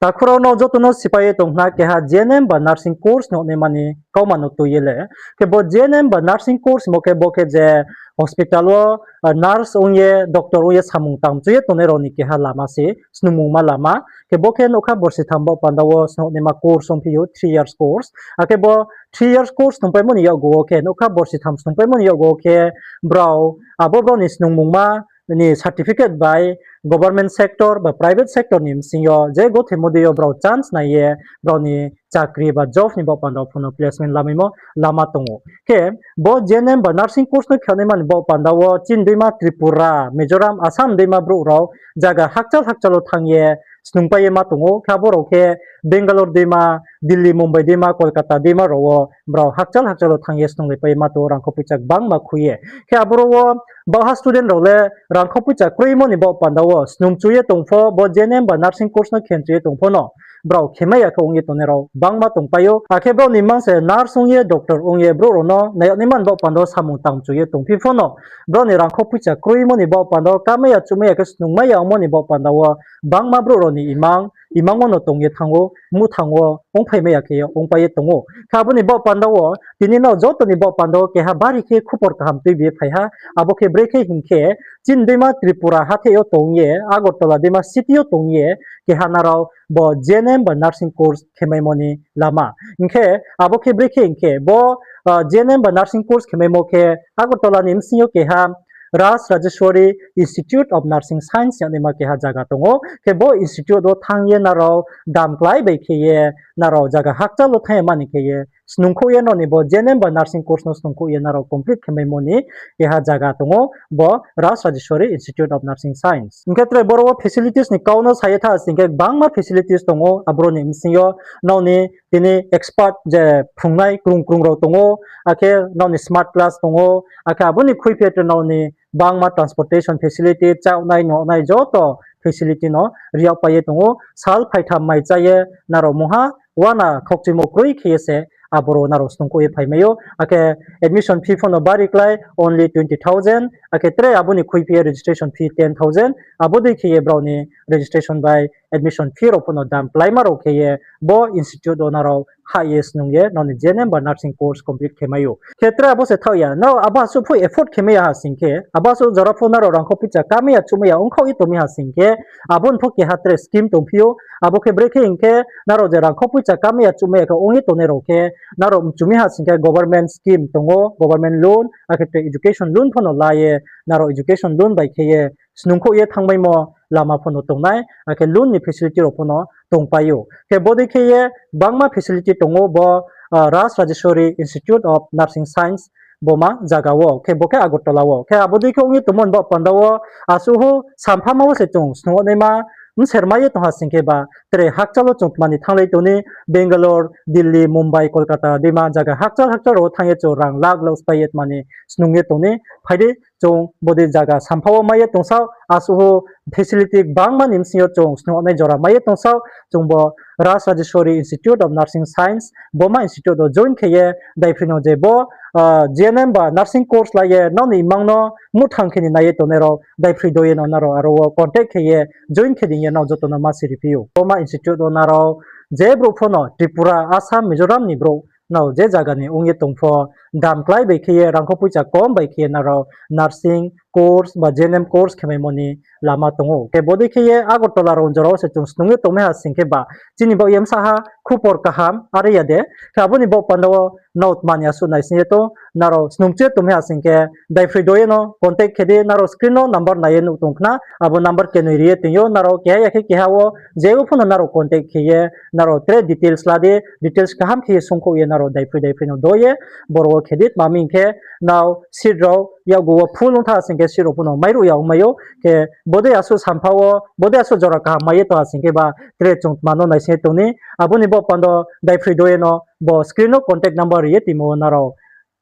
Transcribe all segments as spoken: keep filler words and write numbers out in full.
Takhu rao, no joto no sipai ye tong khna keha G N M ba nursing course no naima ni kauma no tui ye le. Khe bo G N M ba nursing course mo khe bo khe je hospital wo, ah, nurse ong ye, doctor ong ye samung tang mchu ye tongnai rao ni keha lama se, snungmungma lama. Khe bo khe nougkha borsi tham baoh panda wo snoh naima course ongphi ou, three years course. Akhe bo three years course snungpaimo ni yakgu wo khe, nougkha borsi tham snungpaimo ni yakgu wo khe, brao, abo brao ni snungmungma ni certificate bai government sector ba private sector ni bsing yo je gothemo dei yo brao chance nai ye brao ni chakri ba job ni baoh panda wo pho no placement lamaimo lama tong ou. Khe bo G N M ba nursing course no khe naima ni baoh panda wo chini deima Tripura, Mizoram, Assam deima brouh rao zaga hakchal hakchal wo thanng ye snungpai ye ma tong ou. Khe abo rao khe Bangalore deima, Delhi, Mumbai deima, Kolkata deima rao wo brao hakchal hakchal wo thanng ye snunglaipai ye ma tong ou, rangkho poicha gbangma khui ye. Khe aboro wo baohha student rao le rangkho poicha kroimo ni baoh panda wo snungchu ye tong pho, bo G N M ba nursing course no khe mchu ye tong pho no, brao khemai ya khe ong ye tongnai rao gbangma tongpai ou. Akhe brao ni mang se nurse ong ye, doctor ong ye, brouh rao no nai yag naima ni baoh panda wo samung tang mchu ye tongphi pho no, brao ni rangkho poicha kroimo ni baoh panda wo, kamai ya chumai ya khe snungmai ya ongmo ni baoh panda wo, gbangma brouh rao ni imang, imang wo no tong ye thanng ou, muhthang wo ongphaimai ya khe ye ongpai ye tong ou. Khe abo ni baoh panda wo tini nrao joto ni baoh panda wo keha bari khe khupor kaham tuibi ye phai ha. Abo khe brekhe hing khe, chini deima Tripura hathái yo tong ye, Agartala deima city yo tong ye, keha nrao bo G N M ba nursing course khemaimo ni lama. Hing khe abo khe brekhe hing khe, bo, ah, G N M ba nursing course khemaimo khe Agartala ni bsing yo keha Raj Rajeshwari Institute of Nursing Science yag naima keha zaga tong ou. Khe bo institute wo thanng ye nrao dam klái bai khe ye, nrao zaga hakchal wo thanng ye mani khe ye, snungkhouh ye nrao ni bo G N M ba nursing course no snungkhouh ye nrao complete khemaimo ni keha zaga tong ou, bo Raj Rajeshwari Institute of Nursing Science. Hing khe tre boro wo facilities ni kau no sa ye tha sing khe, gbangma facilities tong ou, aboro ni bsing yo nrao ni tini expert je phrungnai krung krung rao tong ou, akhe nrao ni smart class tong ou, akhe abo ni khuiphi tre nrao ni gbangma transportation facility, chaohnai, nuhnai joto facility no ri yagpai ye tong ou. Sal phaitham mai chá ye nrao mungha uana khokchuimo kroi khe ye se aboro nrao snungkhouh ye phaimai ou. Akhe admission fee pho no bari klái, only twenty thousand, akhe tre abo ni khuiphi ye registration fee ten thousand, abo dei khe ye brao ni registration bai admission fee rao pho no dam kláima rao khe ye bo institute wo nrao hah ye snung ye nrao ni G N M ba nursing course complete khemai ou. Khe tre abo se thaoh ya, nrao abo asuh pho afford khemai ya ha sing khe, abo asuh jora pho nrao rangkho poicha kamai ya chumai ya ongkhaoh ye tongmai ha sing khe, abo ni pho keha tre scheme tongphi ou. Abo khe brekhe hing khe, nrao je rangkho poicha kamai ya chumai ya khe ong ye tongnai rao khe, nrao mchu mi ha sing khe government scheme tong ou, government loan, akhe tre education loan pho no la ye, nrao education loan bai khe ye snungkhouh ye thanngmaimo lama pho no tongnai, akhe loan ni facility rao pho no tongpai ou. Khe bodei khe ye gbangma facility tong ou bo, ah, Raj Rajeshwari Institute of Nursing Science boma zaga wo, khe bo khe Agartala wo. Khe abo dei khe ong ye tongmo ni baoh panda wo, asuh sampha ma wo se chung snung yag naima, bser mai ye tong ha sing khe ba, tre hakchal wo chung tma ni thannglai tong ni, Bangalore, Delhi, Mumbai, Kolkata deima zaga hakchal hakchal rao wo thanng ye chung rang lakh lakh sphái ye tma ni snung ye tong ni, phai di chung bodei zaga sampha wo mai ye tong sao, asuh facility gbangma ni bsing yo chung snung yag nai jora mai ye tong sao, chung bo Raj Rajeshwari Institute of Nursing Science boma institute wo join khe ye, daiphroi no je bo, ah, G N M ba nursing course la ye nrao ni imang no muhthang khe ni nai ye tongnai rao, daiphroi do ye no nrao aro wo contact khe ye join khe di hing ye nrao joto no ma siri phi ou. Boma institute wo nrao je brouh pho no Tripura, Assam, Mizoram ni brouh nrao je zaga ni ong ye tong pho, dam klái bai khe ye, rangkho poicha kom bai khe ye nrao nursing course ba G N M course khemaimo ni lama tong ou. Khe bodei khe ye Agartala rao jora wo se chung snung ye tongmai ha sing khe ba, chini baoh ye bsa ha khupor kaham are ya de. Khe abo ni baoh panda wo nrao tma ni asuh naising ye tong, nrao snungchu ye tongmai ha sing khe, daiphroi do ye no contact khe di, nrao screen no number nai ye nuh tong khna, abo number kenoi ri ye tong ou, nrao keha ya khe keha wo, je wo pho no nrao contact khe ye, nrao tre details la di, details kaham khe ye sungkhouh ye nrao daiphroi daiphroi no do ye, boro wo khe di, tma hing khe nrao seat rao yakgu wo full ong tha sing khe seat rao pho no mairuh ya ongmai ou, khe bodei asuh sampha wo, bodei asuh jora kaham mai ye tong ha sing khe ba, tre chung tma no naising ye tong ni, abo ni baoh panda wo daiphroi do ye no bo screen no contact number ri ye timo wo nrao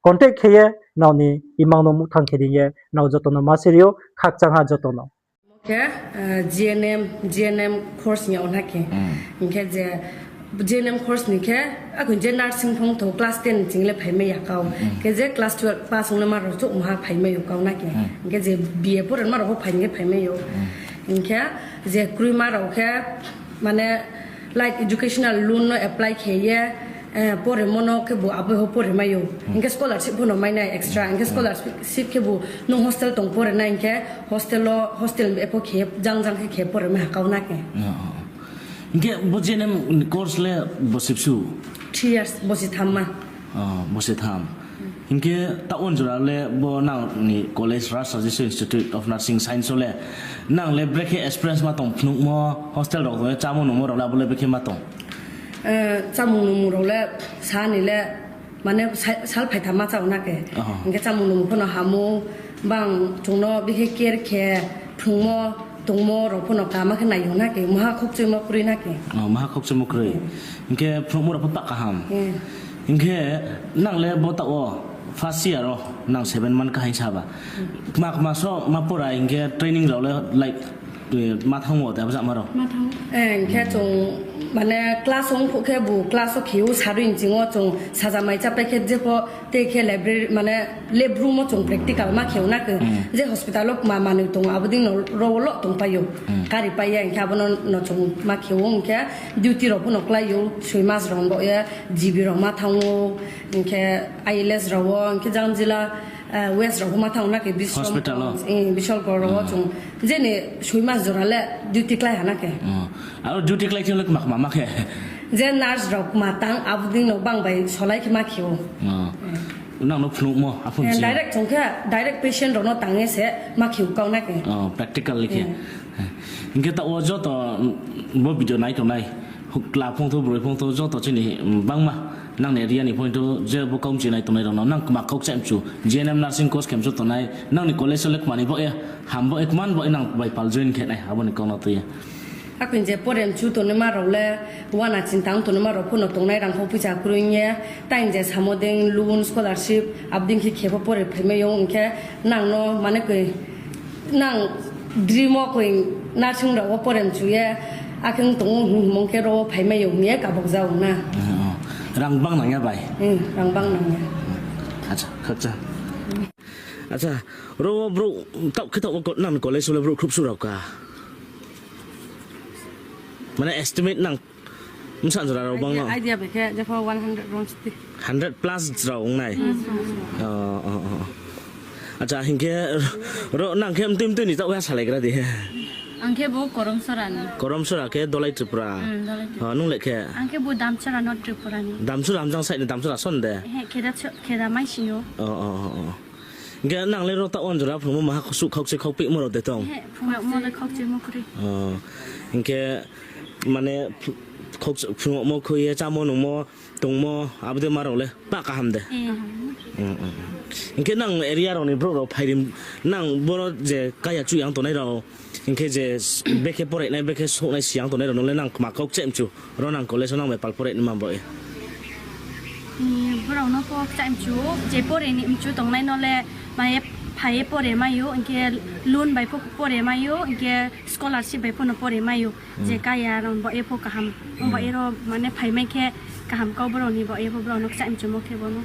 contact khe ye nrao ni imang no muhthang khe di hing ye nrao joto no ma siri ou, khakchang ha joto no. Khe, eh, G N M, G N M course ni yag na khe. Hing khe je G N M course ni khe, akhe je nursing phong tho class ten ching le phaimai ya kau. Khe je class twelve pass ong le ma rao chouh maha phaimai ou kau na khe. Hing khe je B A pore ma rao pho phai hing khe phaimai ou. Hing khe je kroima rao khe, mane, Light educational loan no apply khe ye, poremo no khebu abo ho pore mai ou. Hing khe scholarship pho no mai nai extra. Hing khe scholarship khebu nung hostel tong pore nai hing khe hostel wo, hostel epho khe jang jang khe khe pore mai ha kau na khe. Hing khe bo J N M course le bosi bsu? Three years, bosi tham ma. Bosi tham. Hing khe taoh wo jora le bo nang ni college Rajshahi Institute of Nursing Science wo le nang le brekhe experience ma tong phnuhmo, hostel rao tong ye chámo nungmo rao le abo le brekhe ma tong? Chámung nungmung rao le sa ni le, mane sal phaitham ma chá ou na khe. Hing khe chámung nungmung pho no ham ou, bang chung no bikhe care khe, phrungmo, tongmo rao pho no kaham khe nai ou na khe, maha khokchuimo kroi na khe. Maha khokchuimo kroi. Hing khe phrungmo rao pho pah kaham. Hing khe nang le bo taoh wo first year wo nang seven month kaham sa ba. Kma kma so ma pora hing khe training rao le, like, ma thanng wo de abo jama rao? Hing khe chung, mane class ong phuh khe bu class wo khe ou sarui nching wo chung saja mai chápai khe jepho te khe library, mane lab room wo chung practical ma khe ou na khe. Je hospital wo kma manoi tong abo dei no ro wo lo tongpai ou. Kari pai ya hing khe abo no chung ma khe ou hing khe duty rao pho no klái ou, soi mas rao bo ye G B rao ma thanng ou, hing khe I L S rao wo, hing khe jang jila, West rao pho ma thanng ou na khe, Bisramganj, Bishalgarh rao wo chung je ni soi mas jora le duty klái ha na khe. Aro duty klái thing le kma kma ma khe? Je nurse rao kma tang abo dei no bang bai solai khe ma khe ou. Nang no phnuhmo aphuh si? Direct chung khe direct patient rao no tang ye se ma khe ou kau na khe. Practical khe. Hing khe taoh wo joto bo video nai tongnai, kla phungthou, broi phungthou, joto chini bangma nang ni area ni phoingthou, je bo kaumchi nai tongnai rao no nang kma kau kchaih mchu, G N M nursing course khe mchu tongnai, nang ni college wo le kma ni baoh ye, ham baoh ye, kma ni baoh ye nang bai pal join khe nai, abo ni kau no tui ye. Akhe je pore mchu tongnaima rao le, uana chinta ong tongnaima rao pho no tongnai, rangkhau poicha kroi ye, tai je samo dei loan, scholarship, abo dei khe khe pho pore phaimai ou, hing khe nang no mane koi, nang dream wo koi nursing rao wo pore mchu ye, akhe ong tong ou hingmo khe ro wo phaimai ou hing ye kabok ja ou na. Rang bang nang ya bai? Rang bang nang ya. Acha, ro wo brouh, taoh khe taoh wo nang ni college wo le brouh khruh suh rao ka? Mane estimate nang bsa jora rao bang no? Idea bai khe jepho one hundred rong siti. Hundred plus rao ong nai? Acha, hing khe ro nang khe mtui mtui ni taoh ha salaigra di. Ang khe bo Koromsora ni. Koromsora khe Dolai Tripura. Nung le khe? Ang khe bo Damchara, North Tripura ni. Damchara hamjang side ni Damchara son de? Kheda mai sing ou. Hing khe nang le ro taoh wo jora phrungmo maha suh khaukche khaukpehmo rao de tong? Hing khe mane phrungmo khui ye chámo nungmo tongmo abo dei ma rao le pah kaham de? Hing khe nang area rao ni brouh rao phai ri, nang boro je kaya chuh yang tongnai rao, hing khe je bekhe pore nai, bekhe souhnai si yang tongnai rao no le nang kma kau kchaih mchu, ro nang college wo nang bai pal pore naima baoh ye? Brao no pho kchaih mchu, je pore ni mchu tongnai no le, mane phai ye pore mai ou, hing khe loan bai pho pore mai ou, hing khe scholarship bai pho no pore mai ou. Je kaya rao baoh ye pho kaham, ong baoh ye ro mane phaimai khe kaham kau brao ni baoh ye pho brao no kchaih mchumo khe bo no.